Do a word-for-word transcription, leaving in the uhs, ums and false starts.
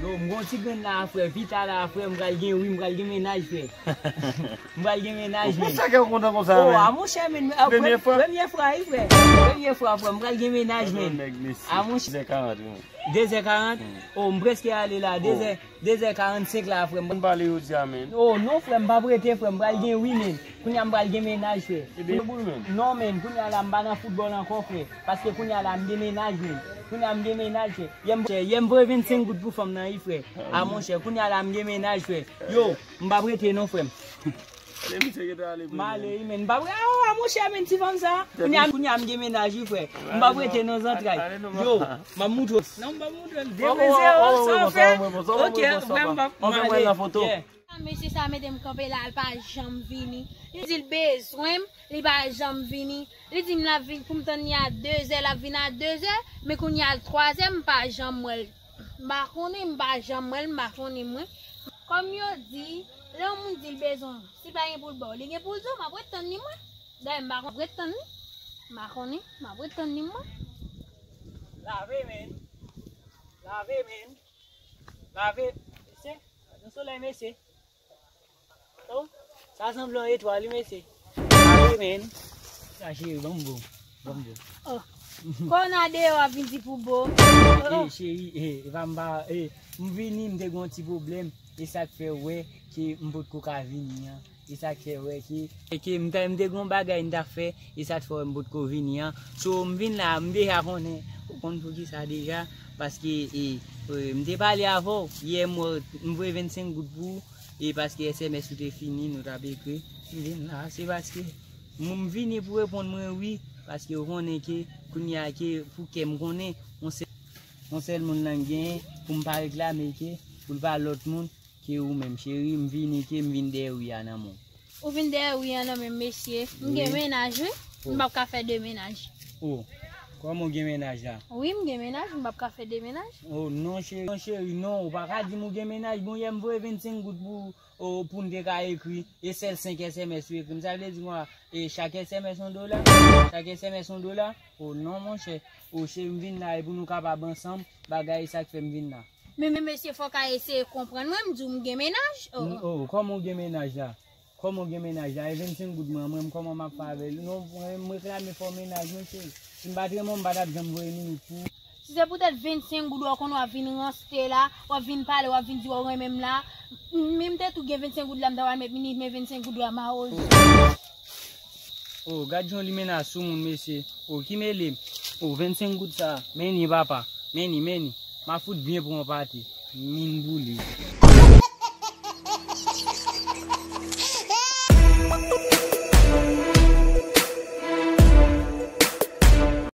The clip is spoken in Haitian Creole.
Yo, m gon ti grenn la, frè. Pita la, frè, m pral gen, wi, m pral gen mennaj, frè. M pral gen mennaj, men. Konsa ke w kontan konsa, men? Oh, a monchè, men, a, premye fwa? Premye fwa, wi, frè. Premye fwa, frè, m pral gen mennaj, men. A monchè. Dezè karant, wi. Dezè karant? Oh, m prèske ale la. Dezè, dezè karannsenk la, frè. M konn pale yo di a, men. Oh, non, frè, m p ap rete, frè, m pral gen, wi, men. Kounye a m pral gen mennaj, frè. Ebyen, boul, men. Non, men, kounye a la, m pa nan foutbòl ankò, frè. Paske kounye a la, m gen mennaj, men. Kounye a, m gen mennaj, frè. Yè m, yè m voye vennsenk goud pou fanm nan, wi, frè. A, monchè, kounye a la, m gen mennaj, frè. Yo, m p ap rete, non, frè m. Ale, misye rete ale, m ale, wi, men. M p ap rete, oh, a, monchè, men, ti fanm sa. Kounye a, kounye a, m gen mennaj, wi, frè. M p ap rete, non, zantray. Yo, m ap moutre w. Non, m p ap moutre w. Deprese, oh, sa w fè. Ok, frè, m p ap, m ale. Yeah. Mesye sa mete m kanpe la, l pa janm vini. Li di l bezwen m, li pa janm vini. Li di m l ap vin pou m tann li a dezè, l ap vin a dezè, men kounye a l twazè, m pa janm wè l. M pa konnen, m pa janm wè l, m pa konnen mwen. Kòm yo di, lè yon moun di l bezwen w, si l pa gen pou l ba w, li gen pou l di w, m ap ret tann li mwen. Dayè, m pa konn ret tann li. M pa konnen, m ap ret tann li mwen. Lave men. Lave men. Lave. Mesye, gade yon solèy, mesye. Oh, sa sanble yon etwal, wi, mesye. Lave men. Sa, cheri, ban m bo. Ban m bo. Oh. Kò w nan deyò ap vin di pou bo. Eh, cheri, eh, e pa m pa, eh, m vini, m te gen yon ti pwoblèm. E sa k fè w wè ke m potko ka vini an. E sa k fè w wè ke, ke m te, m te gen yon bagay m t ap fè. E sa k fè w wè m potko vini an. So, m vin la, m deja konnen. Ou konn poukisa deja. Paske, e, e, m te pale avè w. Yè, m, m voye vennsenk goud pou ou. E paske S M S ou te fini, nou t ap ekri. M vin la, se paske m, m vini pou reponn mwen wi. Paske ou konnen ke, kounye a ke, pou kè m konnen, yon sèl, yon sèl moun nan m genyen, pou m pa reklame ke, pou l pa lòt moun, ke ou menm, cheri, m vini ke, m vin dèyè wi a nan men w. Ou vin dèyè wi a nan men m, mesye. M gen mennaj, wi. M p ap ka fè de mennaj. Oh, kòman w gen mennaj la? Wi, m gen mennaj, m p ap ka fè de mennaj. Oh, non, cheri, non, cheri, non, ou pa ka di m ou gen mennaj, bon, yè m voye vennsenk goud pou, oh, pou n te ka ekri, e sèl senk S M S ou ekri m, sa vle di mwen, e chak S M S yon dola, chak S M S yon dola, oh, non, monchè, oh, cheri, m vin la, e pou nou kapab ansanm, bagay, sa k fè m vin la. Men, men, mesye, fò w ka eseye konprann mwen, m di w m gen mennaj. Oh, oh, kòman w gen mennaj la? Kòman w gen mennaj la? E vennsenk goud mwen, mwen, kòman m ap fè avè l? Non, mwen, m reklame fò mennaj mwen, cheri. Si m pa t renmen w, m pa t ap janm voye minit pou ou. Si se poutèt vennsenk goud, w ap konn w ap vin ranste la, w ap vin pale, w ap vin di w renmen m la. Men m te tou gen vennsenk goud la, m ta pral met minit, men vennsenk goud la, mawozo. Oh, gad jan limena sou moun, mesye. Oh, ki mele m. Oh, vennsenk goud sa. Men ni, papa. Men ni, men ni. M a fout byen pran yon pate. Min boule.